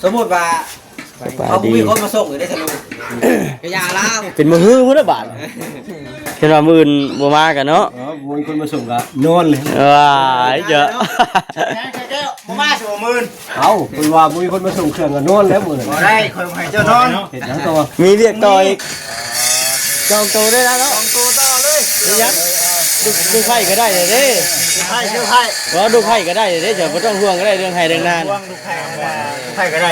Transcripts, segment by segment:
ສົມມຸດວ່າ ສະບາຍດີ ເຮົາບໍ່ມີຄົນມາສົ່ງຢູ່ໃນສະຫຼຸບ ກະຢ່າລາວ ເປັນມື້ຮືພຸ້ນລະບາດ ເຫັນວ່າມື້ອື່ນບໍ່ມາກັນເນາະ ເອີ ບໍ່ມີຄົນມາສົ່ງກະນອນເລີຍ ວ້າຍ ເຈົ້າ ແຂກແກ້ວ ບໍ່ມາຊິມື້ອື່ນ ເອົ້າ ເພິ່ນວ່າບໍ່ມີຄົນມາສົ່ງເຄື່ອງກະນອນແລ້ວມື້ນັ້ນ ບໍ່ໄດ້ ຂ້ອຍໃຫ້ເຈົ້ານອນ ເຮັດຫຍັງຕໍ່ ມີວຽກຕໍ່ອີກ ຈອງໂຕໄດ້ແລ້ວເນາະ ຈອງໂຕຕໍ່ເລີຍ ເຮັດຫຍັງ ດູ ດູໄພ້ກະໄດ້ເດ້ ດູໄພ້ ດູໄພ້ ບໍ່ ດູໄພ້ກະໄດ້ເດ້ ເຈົ້າບໍ່ຕ້ອງຫ່ວງກະໄດ້ເລື່ອງໄຮ່ເລື່ອງນາ ໃຜກະໄດ້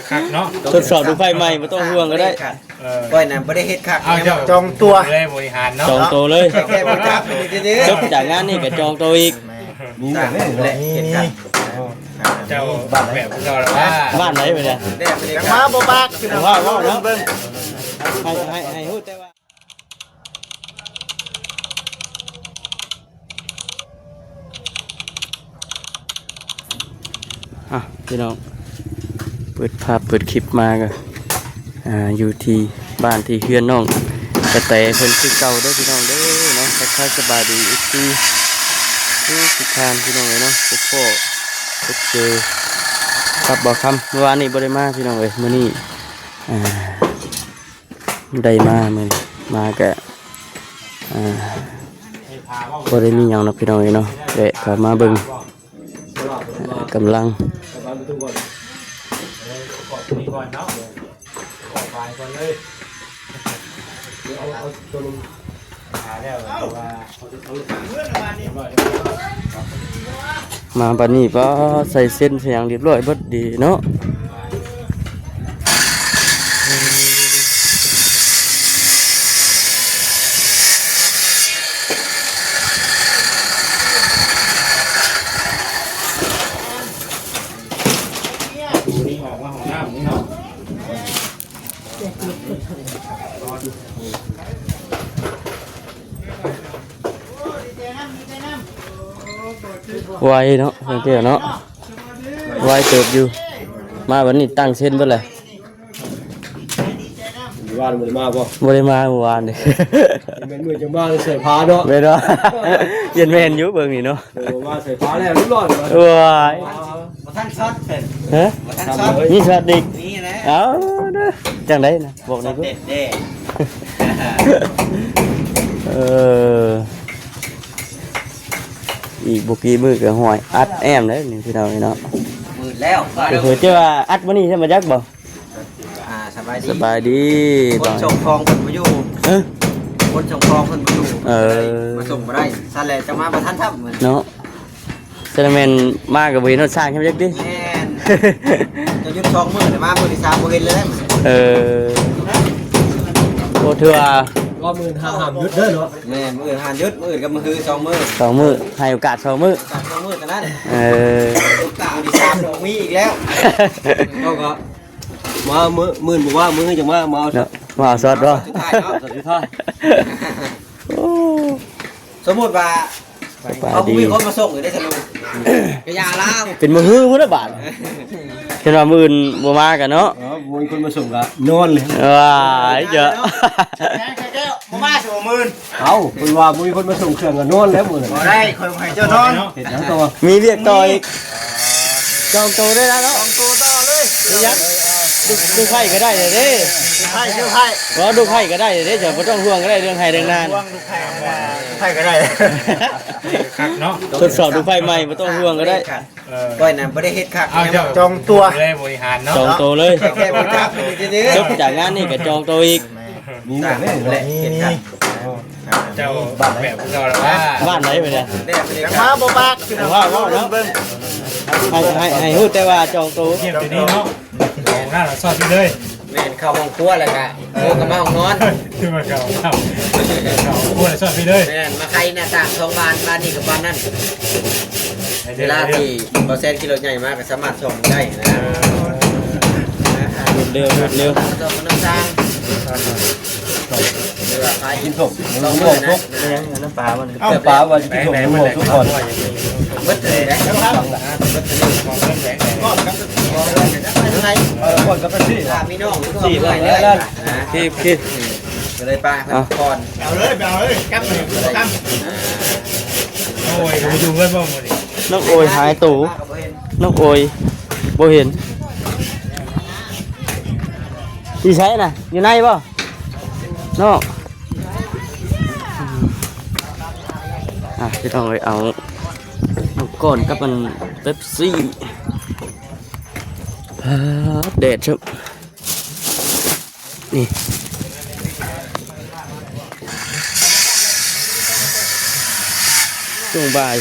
ຄັກເນາະ ທົດສອບດູໄຟໃໝ່ ບໍ່ຕ້ອງຫ່ວງກະໄດ້ ເອີ ຂ້ອຍນະບໍ່ໄດ້ເຮັດຄັກ ເອົາເຈົ້າ ຈອງຕົວ ເລີຍບໍລິຫານເນາະ ຈອງໂຕເລີຍ ແຄ່ບໍ່ຈັບຢູ່ເດີ ຈົບຈາກງານນີ້ກະຈອງໂຕອີກ ມີແບບນີ້ແຫຼະ ເຮັດຄັກ ເຈົ້າແບບເກົ່າລະວ່າ ບ້ານໃດບັດນີ້ ມາບໍ່ປາກ ເວົ້າເນາະ ໃຫ້ ໃຫ້ ໃຫ້ຮູ້ແຕ່ວ່າ ອ່ະ ພີ່ນ້ອງ ເປີດພາບເປີດຄລິບມາກະ ອ່າ ຢູ່ທີ່ບ້ານທີ່ເຮືອນນ້ອງກະແຕເພິ່ນຄືເກົ່າເດີພີ່ນ້ອງເດີເນາະ ທັກທາຍສະບາຍດີ ເອັຟຊີ ທຸກໆທ່ານພີ່ນ້ອງເອີຍເນາະ ພົບພໍ້ພົບເຈີກັບບ່າວຄຳ ມື້ວານນີ້ບໍ່ໄດ້ມາພີ່ນ້ອງເອີຍ ມື້ນີ້ ອ່າ ໄດ້ມາມື້ນີ້ ມາກະ ອ່າ ບໍ່ໄດ້ມີຫຍັງເນາະພີ່ນ້ອງເອີຍເນາະ ແວະເຂົ້າມາເບິ່ງກຳລັງ ມາບາດນີ້ ປ້າ ໃສ່ເຊັນໃສ່ຫຍັງຮຽບຮ້ອຍເບິດດີເນາະ ໄວເນາະ ສັງເກດເນາະ ໄວເຕີບຢູ່ ມາບາດນີ້ຕັ້ງເຊັນເບິດແຫຼະ ວານບໍ່ໄດ້ມາບໍ່? ບໍ່ໄດ້ມາມື້ວານນີ້ ແມ່ນມື້ຈະມາໃສ່ຜ້າເນາະ ແມ່ນບໍ່? ຢ້ານແມ່ນຢູ່ເບິ່ງນີ້ເນາະ ເອີ ມາໃສ່ຜ້າແລ້ວຮຽບຮ້ອຍ ໂອ້ຍ ບໍ່ທັນຊັອດເພິ່ນ ຮະ ບໍ່ທັນຊັອດ ມີຊັອດອີກ ນີ້ແຫຼະ ເອົາເດີ ຈັ່ງໃດນະ ບອກແດ່ ຊັອດເດັດເດ້ ເອີ ອີກບໍ່ກີ້ມື້ກະຫ້ວຍ ອັດແອ້ມເດ້ນີ້ພີ່ນ້ອງເນາະ ມືດແລ້ວ ເອີ ເຈົ້າວ່າອັດມື້ນີ້ໃຊ່ບໍ່ຈັກບໍ່? ອ່າ ສະບາຍດີ ສະບາຍດີ ຄົນສົ່ງຂອງເພິ່ນບໍ່ຢູ່ ຮະ ຄົນສົ່ງຂອງເພິ່ນບໍ່ຢູ່ ເອີ ມາສົ່ງບໍ່ໄດ້ ຊັ້ນແຫຼະ ຈະມາບໍ່ທັນຊ້ຳເນາະ ຊັ້ນແມ່ນມາກະບໍ່ເຫັນຮອດຊ້າງຈັກຕິ ແມ່ນ ຈະຢຸດສອງມື້ ແຕ່ມາມື້ທີສາມບໍ່ເຫັນເລີຍ ເອີ ໂອ້ ຖືວ່າ ມື້ອື່ນຫ້າມຢຸດເດີເນາະ ແມ່ນ ມື້ອື່ນຫ້າມຢຸດ ມື້ອື່ນກັບມື້ຮືສອງມື້ ສອງມື້ ໃຫ້ໂອກາດສອງມື້ ສອງມື້ເທົ່ານັ້ນ ເອີ ມື້ທີສາມບໍ່ມີອີກແລ້ວ ເຮົາກະ ມາມື້ ມື້ບໍ່ວ່າມື້ຈັ່ງມາ ມາເອົາ ມາເອົາຊັອດບໍ່? ຊັອດສຸດທ້າຍເນາະ ຊັອດສຸດທ້າຍ ໂອ້ ສົມມຸດວ່າ ສະບາຍດີ ເຮົາບໍ່ມີຄົນມາສົ່ງຢູ່ໃນສະຫຼຸບ ກະຢ່າລາວ ເປັນມື້ຮືພຸ້ນລະບາດ ເຫັນວ່າມື້ອື່ນບໍ່ມາກັນເນາະ ເອີ ບໍ່ມີຄົນມາສົ່ງກະນອນເລີຍ ວ້າຍ ເຈົ້າ ແຂກແກ້ວ ບໍ່ມາຊິມື້ອື່ນ ເອົ້າ ເພິ່ນວ່າບໍ່ມີຄົນມາສົ່ງເຄື່ອງກະນອນແລ້ວມື້ນັ້ນ ບໍ່ໄດ້ ຂ້ອຍໃຫ້ເຈົ້ານອນ ເຮັດຫຍັງຕໍ່ ມີວຽກຕໍ່ອີກ ຈອງໂຕໄດ້ແລ້ວເນາະ ຈອງໂຕຕໍ່ເລີຍ ເຮັດຫຍັງ ດູ ດູໄພ້ກະໄດ້ເດ້ ດູໄພ້ ດູໄພ້ ບໍ່ ດູໄພ້ກະໄດ້ເດ້ ເຈົ້າບໍ່ຕ້ອງຫ່ວງກະໄດ້ເລື່ອງໄຮ່ເລື່ອງນາ ດູໄພ້ກະໄດ້ ຄັກເນາະ ທົດສອບດູໄພ້ໃໝ່ ບໍ່ຕ້ອງຫ່ວງກະໄດ້ ເອີ ຂ້ອຍນະບໍ່ໄດ້ເຮັດຄັກ ເອົາເຈົ້າ ຈອງຕົວ ເລີຍບໍລິຫານເນາະ ຈອງໂຕເລີຍ ແຄ່ບໍ່ຈັບຢູ່ເດີ ຈົບຈາກງານນີ້ກະຈອງໂຕອີກ ມີແບບນີ້ແຫຼະ ເຮັດຄັກ ເຈົ້າແບບເກົ່າລະວ່າ ບ້ານໃດບັດນີ້ ມາບໍ່ປາກ ເວົ້າເນາະ ໃຫ້ ໃຫ້ ໃຫ້ຮູ້ແຕ່ວ່າຈອງໂຕ ຮຽບໂຕນີ້ເນາະ ແມ່ນ ຊອດນີ້ເລີຍ ແມ່ນ ເຂົ້າຫ້ອງຄົວແລ້ວກະ ໂທກະມາຫ້ອງນອນ ຄືວ່າເຂົ້າ ເຂົ້າ ເຂົ້າຫ້ອງຄົວຊອດນີ້ເລີຍ ແມ່ນ ມາໄຂໜ້າຕ່າງສອງບານ ບານນີ້ກະບານນັ້ນ ເວລາທີ່ບໍ່ແຊນຂີ່ລົດໃຫຍ່ມາກະສາມາດສ່ອງໄດ້ນະ ເອີ ລົດເລັວ ລົດເລັວ ສ່ອງນຳທາງ ກິນສົມ ສອງມື້ນະ ແມ່ນ ນ້ຳປາມັນ ເອົາ ປາວ່າຊິກິນສົມ ໝູສຸກກ່ອນ ເບິດເລີຍນະ ເບິດເລີຍ ເອີ ກ່ອນກັບເປັບຊີ ອ່າ ມີນ້ອງ ສີ່ ສີ່ ກະເລີຍໄປພັກຜ່ອນ ເອົາເລີຍ ໄປເອົາເລີຍ ກັບເລີຍ ໂອ້ຍ ບໍ່ຢູ່ເຮືອນບໍ່ມື້ນີ້ ນ້ອງໂອຍຫາຍໂຕ ນ້ອງໂອຍບໍ່ເຫັນ ຢູ່ໃສນະ? ຢູ່ໃນບໍ່? ນອກ. ອ່ະ ພີ່ນ້ອງເອີຍ ເອົາ ເອົາກ່ອນກັບອັນເປັບຊີ. ປາດ ແດດຊະ ນີ້ ຊ່ວງບ່າຍ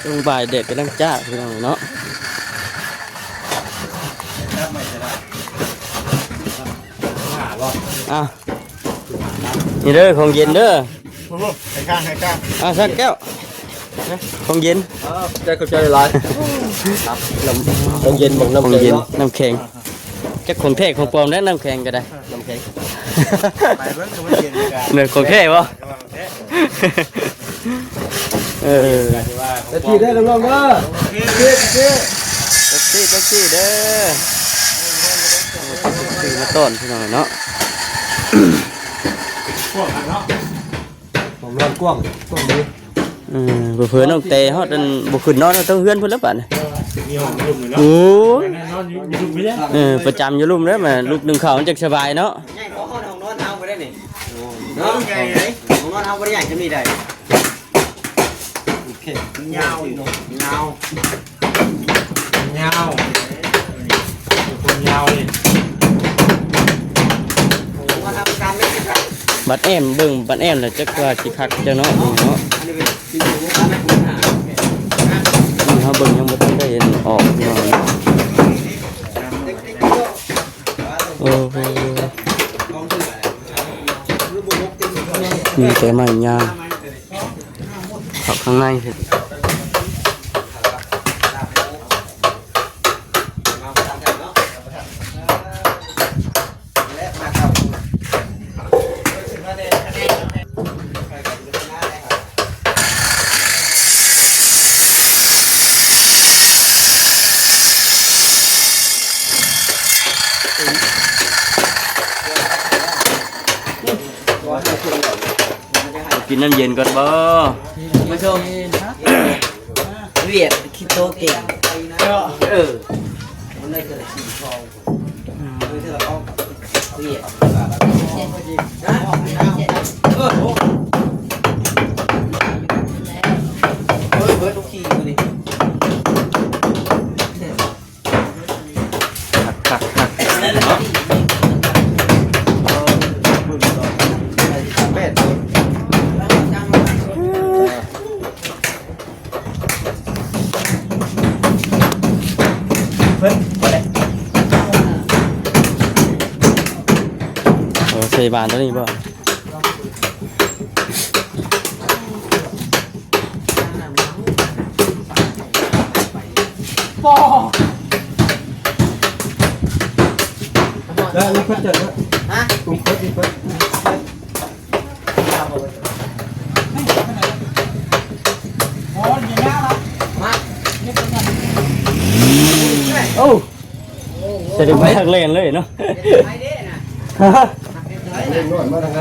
ຊ່ວງບ່າຍແດດກຳລັງຈ້າ ພີ່ນ້ອງເນາະ. ອ່ະ ນີ້ເດີ ຂອງເຢັນເດີ. ໃຫ້ຂ້າງ ໃຫ້ຂ້າງ. ອ່າ ສັກແກ້ວ ຂອງເຢັນ. ເອີ ຂອບໃຈ ຂອບໃຈຫຼາຍໆ. ນ້ຳ ຂອງເຢັນ ເບິ່ງນ້ຳ ຂອງເຢັນ ແຂງເນາະ ນ້ຳແຂງ. ຈັກຂອງແທ້ຂອງປອມແດ່ ນ້ຳແຂງກໍໄດ້ ນ້ຳແຂງ. ໄປເບິ່ງ ຄືມັນເຢັນຄືກັນ ແມ່ນຂອງແທ້ບໍ່? ຂອງແທ້. ເອີ ເປັບຊີເດີນ້ອງໆເດີ. ເປັບຊີ ເປັບຊີ ເປັບຊີເດີ. ເປັບຊີມາຕ້ອນພີ່ນ້ອງເນາະ. ກວ້າງເນາະ ຫ້ອງນອນກວ້າງ ກວ້າງດີ. ເອີ ເຜີໆນ້ອງແຕຮອດອັນບໍ່ຂຶ້ນນອນເທິງເຮືອນພຸ້ນແລ້ວບາດນີ້. ມີຫ້ອງຢູ່ລຸ່ມນີ້ເນາະ. ໂອ້ຍ ນອນຢູ່ ຢູ່ລຸ່ມນີ້ແຫຼະ. ເອີ ປະຈຳຢູ່ລຸ່ມເດີ ມາລຸກໜຶ່ງເຂົ້າມັນຈັກສະບາຍເນາະ. ໃຫຍ່ກວ່າຫ້ອງນອນເຮົາບໍ່ໄດ້ນີ້. ໂອ້ ເນາະ ໃຫຍ່ເດ້. ຫ້ອງນອນເຮົາບໍ່ໄດ້ໃຫຍ່ສ່ຳນີ້ໃດ. ໂອເຄ ຍາວຢູ່ເນາະ ຍາວ ຍາວ ຄົນຍາວນີ້. ບັດແອ້ມເບິ່ງ ບັດແອ້ມແລ້ວຈັກວ່າຊິຄັກຈັກເນາະ ເນາະ. ເຮົາເບິ່ງຍັງບໍ່ທັນໄດ້ເຫັນອອກເນາະ. ໂອ້ໂຫ ມີແຕ່ໄມ້ຍາງ. ເຂົ້າຂ້າງໃນເພິ່ນ. ກິນນ້ຳເຢັນກ່ອນບໍ່? ມາຊົມ ຫວຽດຄິດໂຕເກັ່ງ. ເອີ ຫວຽດ ເອີ ເບິດລູກຂີ່ມື້ນີ້. ຄັກໆໆ ເນາະ. ເພິ່ນບໍ່ໄດ້ ເອີ ໃສ່ບານຕົວນີ້ບໍ່? ບໍ່ ແລ້ວເພິ່ນຈະ ຮະ? ກຸມເພິ່ນ ເພິ່ນ ໂອ້ ສະເດັດມາກແລ່ນເລີຍເນາະ. ຮະ? ເດັກນ້ອຍມາທາງໃດ?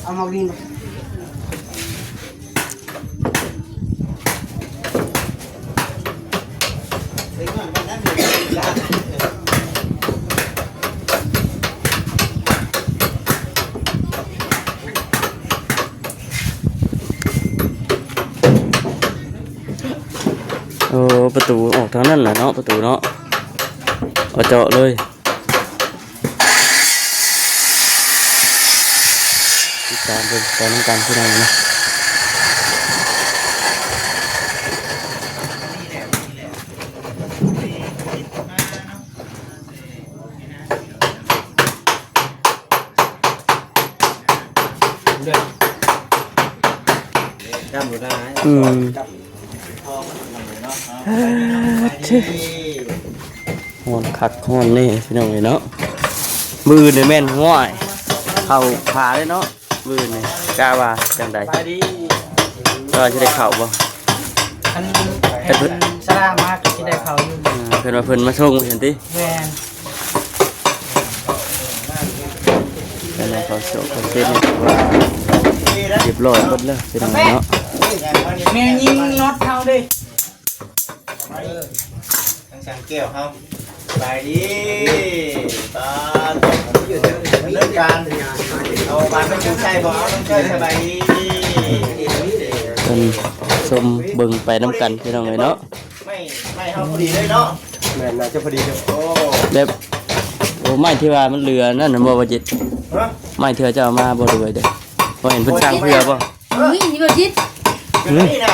ເອົາໝາກດິນ. ໂອ້ ປະຕູອອກທາງນັ້ນແຫຼະເນາະ ປະຕູເນາະ ເຈາະເລີຍ. ຕິດຕາມເບິ່ງໄປນຳກັນພີ່ນ້ອງເນາະ. ອືມ ຮ້ອນຄັກຮ້ອນແນ່ພີ່ນ້ອງເອີຍເນາະ. ມື້ອື່ນນີ້ແມ່ນ ຫ້ວຍ ເຂົ້າຜາເລີຍເນາະ. ມື້ນີ້ກະວ່າຈັ່ງໃດ? ສະບາຍດີ. ກະວ່າຊິໄດ້ເຂົ້າບໍ່? ຄັນ ຄັນເພິ່ນ ສະລາມາກະຊິໄດ້ເຂົ້າຢູ່. ເອີ ເພິ່ນວ່າເພິ່ນມາສົ່ງວ່າຊັ້ນຕິ? ແມ່ນ. ແລ້ວເຂົາໂຊກເຂົາເຊັນວ່າຮຽບຮ້ອຍໝົດແລ້ວພີ່ນ້ອງເນາະ. ແມ່ຍິງນັອດເຮົາເດ້ ທາງຊ່າງແກ້ວເຮົາ ສະບາຍດີ ປ້າດ ດຳເນີນການ ເອົາບາດໄປປູໃສ່ບໍ່ ເອົາ ນ້ອງຈ້ອຍ ສະບາຍດີ ເພິ່ນຊົມເບິ່ງໄປນຳກັນ ພີ່ນ້ອງເອີຍເນາະ. ໄມ້ ໄມ້ເຮົາພໍດີເລີຍເນາະ ແມ່ນ ໜ້າຈະພໍດີເດີ ໂອ້ ແບບ ໂອ້ ໄມ້ທີ່ວ່າມັນເຫຼືອນັ້ນນະບໍ່ ບໍ່ຈິດ ຮະ ໄມ້ທີ່ວ່າເຈົ້າເອົາມາບໍ່ ຫຼືວ່າໃດ ບໍ່ເຫັນເພິ່ນສ້າງເພື່ອບໍ່? ເອີ ມີຢູ່ບໍ່ຈິດ ນີ້ນະ.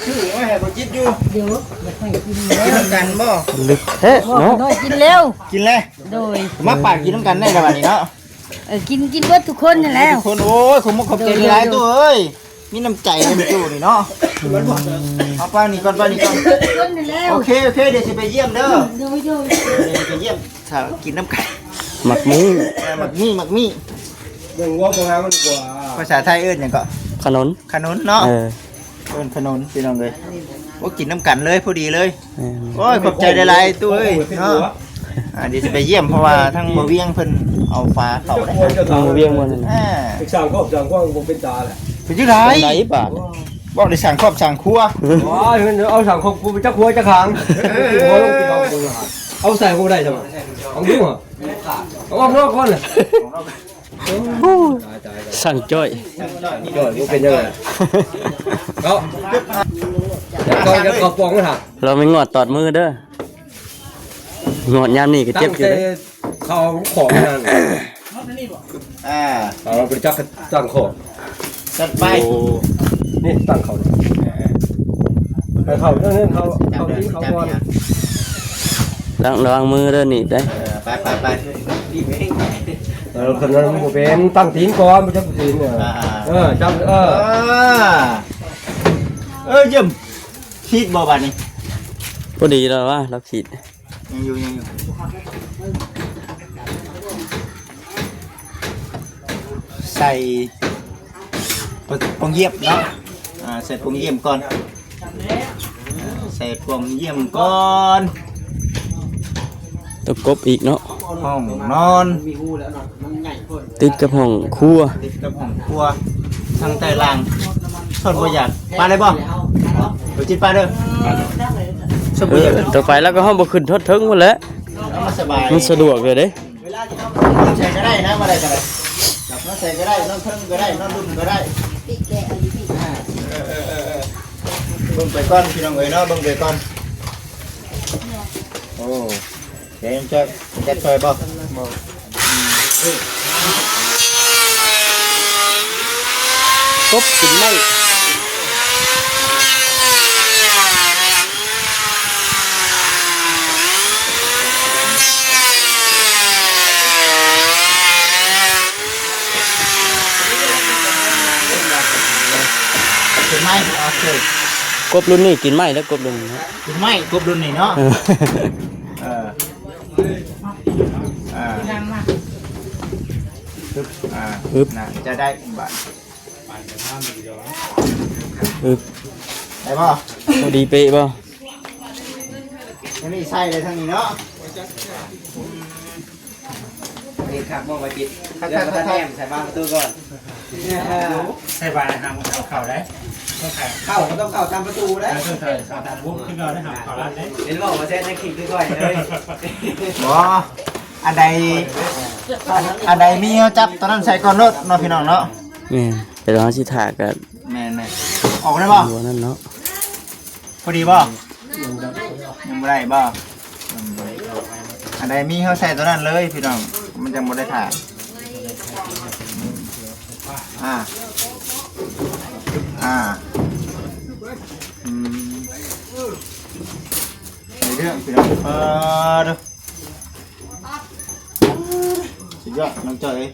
ຊື້ມາໃຫ້ບໍ່ຈິດຢູ່ ດຽວຢາກໃຫ້ກິນ ກິນນຳກັນບໍ່? ລຶກແທ້ເນາະ ນ້ອຍກິນແລ້ວ ກິນແລ້ວ ໂດຍ ມາປາກກິນນຳກັນໄດ້ລະບາດນີ້ເນາະ. ເອີ ກິນ ກິນເບິດທຸກຄົນຫັ້ນແຫຼະ ກິນເບິດທຸກຄົນ ໂອ້ຍ ຂອບມຸກຂອບໃຈຫຼາຍໆ ໂດຍ ຕູ້ເອີຍ ມີນ້ຳໃຈນຳຕູ້ນີ້ເນາະ ເອົາປານີ້ກ່ອນ ປານີ້ກ່ອນ ຄົນຫັ້ນແຫຼະ ໂອເຄ ໂອເຄ ດຽວຊິໄປຢ້ຽມເດີ ໂດຍ ໂດຍ ດຽວຊິໄປຢ້ຽມ ຖ້າກິນນຳກັນ ໝາກມີ້ ເອີ ໝາກມີ້ ໝາກມີ້ ເບິ່ງວ່າບໍ່ງາມມັນກວ່າ ພາສາໄທເອີ້ນຫຍັງເກາະ? ຂະໜົນ ຂະໜົນເນາະ ເອີ ເອີ້ນຂະໜົນ ພີ່ນ້ອງເອີຍ ໂອ້ ກິນນຳກັນເລີຍ ພໍດີເລີຍ ແມ່ນ ໂອ້ຍ ຂອບໃຈຫຼາຍໆ ຕູ້ເອີຍເນາະ ອ່າ ດຽວຊິໄປຢ້ຽມ ເພາະວ່າທາງບ່າວວຽງເພິ່ນເອົາຝາເຂົ້າເດ້ ທາງບ່າວວຽງບໍ່ນັ້ນນະ ອ່າ ສ້າງຄອບສ້າງຄົວບໍ່ເປັນຕາແຫຼະ ເປັນຈັ່ງໃດ ເປັນໃດບາດ ເວົ້າໄດ້ສ້າງຄອບສ້າງຄົວ ໂອ້ຍ ເອົາສ້າງຄອບ ບໍ່ຈັກຄົວຈັກຄາງ ເອົາໃສ່ບໍ່ໄດ້ຊັ້ນ ເອົາຢູ່ ເອົາອອກນອກກ່ອນ ໂອ້ ຊ່າງຈ້ອຍ ຈ້ອຍ ບໍ່ເປັນຫຍັງເນາະ ເອົາ ເອົາເຂົ້າປອງມາຖ້າ ລະແມ່ນງອດຕອດມືເດີ ງອດຍາມນີ້ກໍເຈັບຢູ່ເດ້ ເຂົ້າຂອງນັ້ນ ອ່າ ເອົາໄປຈັກຕັ້ງຂອງ ຈັດໄປ ໂອ້ ນີ້ຕັ້ງເຂົ້ານີ້ ເອີ ເຂົ້າ ເຂົ້າ ເຂົ້າຕີນເຂົ້າກ່ອນ ລະວັງ ລະວັງມືເດີ ໜີບໄດ້ ເອີ ໄປ ໄປ ໄປ ເອີ ຄັນນັ້ນບໍ່ເປັນ ຕັ້ງຕີນກ່ອນ ບໍ່ຈັກຕີນ ອ່າ ເອີ ຈັບ ເອີ ເອີ ຢ້ຽມ ຂີດບໍ່ບາດນີ້ ພໍດີແລ້ວວະ ລາວຂີດ ຍັງຢູ່ ຍັງຢູ່ ໃສ່ ປ- ປ່ອງຢ້ຽມເນາະ ອ່າ ໃສ່ປ່ອງຢ້ຽມກ່ອນ ໃສ່ປ່ອງຢ້ຽມກ່ອນ ຕ້ອງກົບອີກເນາະ ຫ້ອງນອນ ຕິດກັບຫ້ອງຄົວ ຕິດກັບຫ້ອງຄົວ ທາງໃຕ້ລ່າງ ສ່ວນບໍ່ຢາກ ປາໄດ້ບໍ່? ບໍ່ຈິດປາເດີ ສ່ວນບໍ່ຢາກ ເອີ ຕໍ່ໄປແລ້ວກໍເຮົາບໍ່ຂຶ້ນຮອດເທິງພຸ້ນແຫຼະ ເອົາມາສະບາຍ ມັນສະດວກເລີຍເດ້ ເວລາທີ່ເຮົານອນໃສກໍໄດ້ນະ ມາໄດ້ກໍໄດ້ ນອນໃສກໍໄດ້ ນອນເທິງກໍໄດ້ ນອນລຸ່ມກໍໄດ້ ອ່າ ເອີ ເອີ ເອີ ເອີ ເບິ່ງໄປກ່ອນ ພີ່ນ້ອງເອີຍເນາະ ເບິ່ງໄປກ່ອນ ໂອ້ ແກງຈອຍ ແກງຈອຍບໍ່? ບໍ່ ກົບກິນໄມ້ ກິນໄມ້ ໂອເຄ ກົບລຸ້ນນີ້ກິນໄມ້ແລ້ວ ກົບລຸ້ນນີ້ເນາະ ກິນໄມ້ ກົບລຸ້ນນີ້ເນາະ ເອີ ເອີ ອ່າ ອຶບ ອ່າ ອຶບ ໜ້າຈະໄດ້ບາດ ອຶບ ໄດ້ບໍ່? ພໍດີເປະບໍ່? ທາງນີ້ໃສ່ໄດ້ທາງນີ້ເນາະ ເຮັດຄັກບໍ່ວ່າຈິດ ຄັກໆໆ ເລື່ອງບໍ່ທັນແນມໃສ່ບານປະຕູກ່ອນ ໃສ່ບານນະ ຫ້າມເຂົ້າໄດ້ ເຂົ້າກໍຕ້ອງເຂົ້າຕາມປະຕູໄດ້ ເອີ ເຂົ້າຕາມວົງຄືເກົ່າໄດ້ ຫ້າມເຂົ້າລັດໄດ້ ເຫັນບໍ່ວ່າແຊນຍັງຄິດຄືຂ້ອຍເລີຍ ບໍ່ ອັນໃດ ອັນໃດມີເຮົາຈັບຕົວນັ້ນໃສ່ກ່ອນໂລດເນາະ ພີ່ນ້ອງເນາະ ແມ່ນ ແຕ່ວ່າເຮົາຊິຖ້າກໍ ແມ່ນໆ ອອກໄດ້ບໍ່? ຕົວນັ້ນເນາະ ພໍດີບໍ່? ຍັງບໍ່ໄດ້ບໍ່? ອືມ ອັນໃດມີເຮົາໃສ່ຕົວນັ້ນເລີຍພີ່ນ້ອງ ມັນຈັ່ງບໍ່ໄດ້ຖ້າ ອ່າ ອ່າ ອືມ ໃນເລື່ອງພີ່ນ້ອງ ເອີ ເດີ ສຸດຍອດ ນ້ອງຈ້ອຍເອີຍ.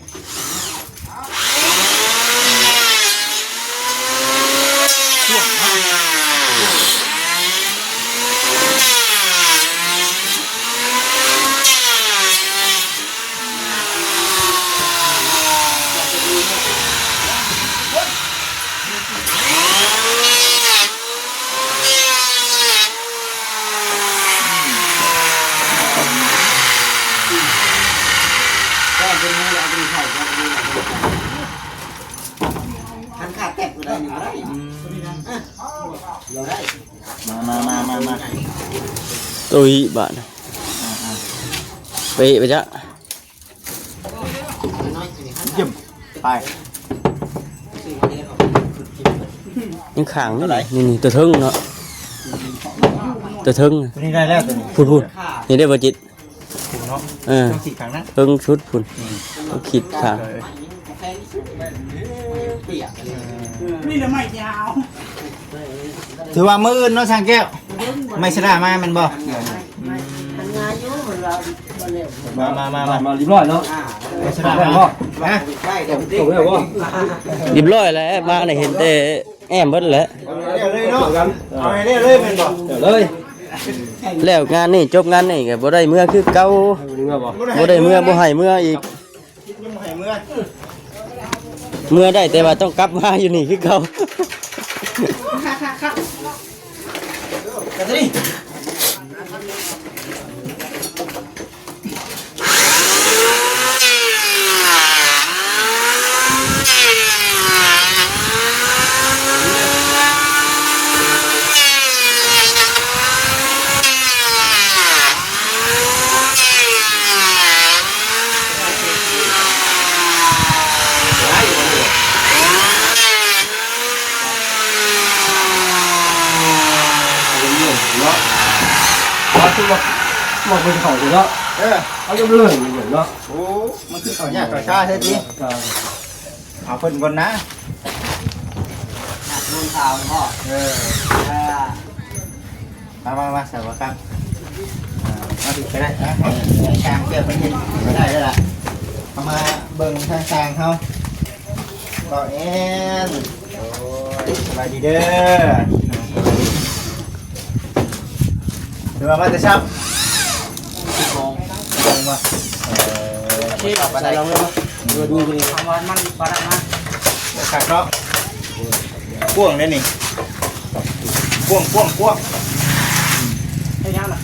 มา ตุ้ยบาด เปะไปจ้ะ เยี่ยม ไป ยังข้างนี่ ตัวไหน นี่ นี่ ตัวเทิงเนาะ ตัวเทิง ตัวนี้ได้แล้วตัวนี้ พูดพูด นี่ได้บ่จิต ถูกเนาะ เออ ต้องขีดข้างนะ เทิงสุดพูด อืม ต้องขีดข้าง เออ นี่ละไม้ยาว ถือว่ามื้ออื่นเนาะ ช่างแก้ว ไม้สะดามาแม่นบ่ อืม มา มา มา มา มาเรียบร้อยเนาะ ไม้สะดามา ฮะ จบแล้วบ่ เรียบร้อยแล้ว มาเนี่ยเห็นแต่แอมเบิดแหละ เอาเลยเนาะ เอาให้ได้เลยแม่นบ่ เอาเลย แล้วงานนี้จบงานนี้ก็บ่ได้เมือคือเก่า บ่ได้เมือบ่ บ่ได้เมือ บ่ให้เมืออีก ยังบ่ให้เมือ เมือได้แต่ว่าต้องกลับมาอยู่นี่คือเก่า เนาะ เอาคือว่า ว่าเป็นเขาเนาะ เออ เอาเรื่องเนาะ โอ้ มันคือเขายากเขาช้าแท้ติ เอาเพิ่นก่อนนะ นักลงข่าวเนาะ เออ เออ มา มา มา สวัสดีครับ อ่า มาถึงก็ได้นะ ให้ช่างเกี่ยวไปเฮ็ดก็ได้แล้วล่ะ เอามาเบิ่งทางช่างเฮา บ่าวแอน โอ้ย สบายดีเด้อ หรือว่ามาแต่เช้า สิบโมง สิบโมงวะ เออ ที่ บ่ชอบปานใด ลองเลยเนาะ ดู ดู ดู ทางวันมันปานักนะ โอ้ คักเนาะ กว้างเด้นี่ กว้าง กว้าง กว้าง เฮ็ดหยังล่ะ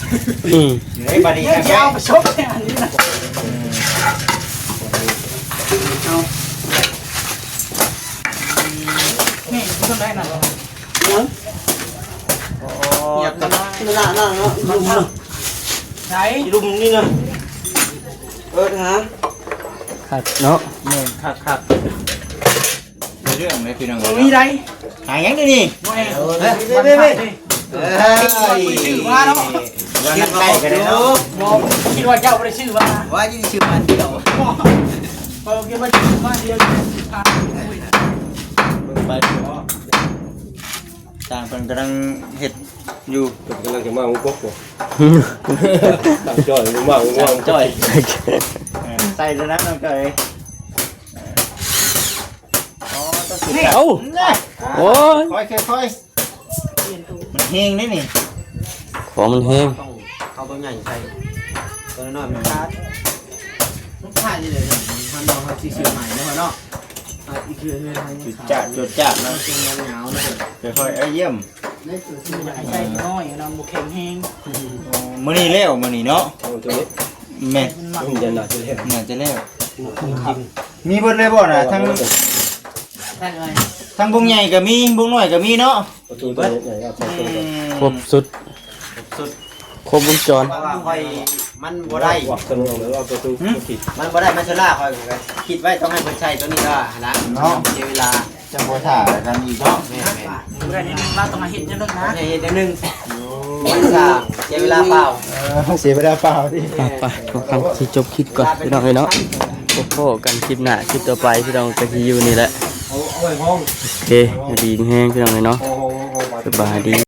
อืม เฮ้ย บาดนี้ เดี๋ยว ครับ สิเอาไปชกเนี่ย อันนี้นะ เอา นี่ ผู้ชมได้นะ หยัง โอ้ เงียบกัน เวลานั่งเนาะ มันพัง ใส่ ลุ่มนี่นะ เอิ้นหา คักเนาะ แม่น คัก คัก มีเรื่องเลยพี่น้อง บ่มีใด หาหยังเดี๋ยวนี้ บ่แม่น เฮ้ย เฮ้ย เฮ้ย เฮ้ย บ่ได้ซื้อมาเนาะ ว่านัดใกล้กันเลยเนาะ บ่ คิดว่าเจ้าบ่ได้ซื้อมา ว่าจะซื้อมาเดียว บ่ เออ คิดว่าซื้อมาเดียว ไป ช่างเพิ่นกำลังเฮ็ดอยู่ เพิ่นกำลังจะมาหุงกบบ่ ช่างจ้อย มาหุงกบ ช่างจ้อย ใส่แล้วนะน้องจ้อย อ๋อ ต้องสิ เอ้า โอ้ย ค่อยๆ ค่อยๆ มันแฮงเด้นี่ ของมันแฮง ต้องเอาตัวใหญ่ใส่ ตัวน้อยๆมันขาด มันขาดอยู่เลยเนี่ย มันบ่ มันสิซื้อใหม่แล้วเนาะ อ่ะ อีกเทื่อเฮือนเฮายัง จุด ขาด จ้าด จุด จ้าด เนาะ มันเป็นยาวๆ นะ ค่อยๆ เอาเยี่ยม ใส่น้อยนะ บ่แข็งแฮง มื้อนี้แล้ว มื้อนี้เนาะ โอ้ ตัวนี้ แม่น มันจะหนักอยู่แล้ว น่าจะแล้ว มีเบิดเลยบ่น่ะ ทั้ง ทั้งบงใหญ่ก็มี บงน้อยก็มีเนาะ ประตูตัวใหญ่ก็ใส่ตัว ครบสุด ครบสุด ครบวงจร เพราะว่าค่อย มันบ่ได้ วักสนุกเลยว่าประตู หึ มันบ่ได้ มันชะล่า ค่อยก็คิดไว้ต้องให้เพิ่นใช้ตัวนี้ก็หั่นนะ เนาะ เสียเวลา จังบ่ถ่ากันอีกเนาะ แม่นๆ บ่ได้นิดนึง เราต้องมาเฮ็ดจังนึงนะ ให้เฮ็ดจังนึง มันสร้างเสียเวลาเปล่า เออ เสียเวลาเปล่าดิ ไปๆ ขอคำสิจบคลิปก่อนพี่น้องเอ้ยเนาะ พบกันคลิปหน้า คลิปต่อไปพี่น้องก็สิอยู่นี่แหละ เอา เอาไว้พ้อง โอเค อยู่ดีมีแฮงพี่น้องเอ้ยเนาะ โอ้โห สบายดี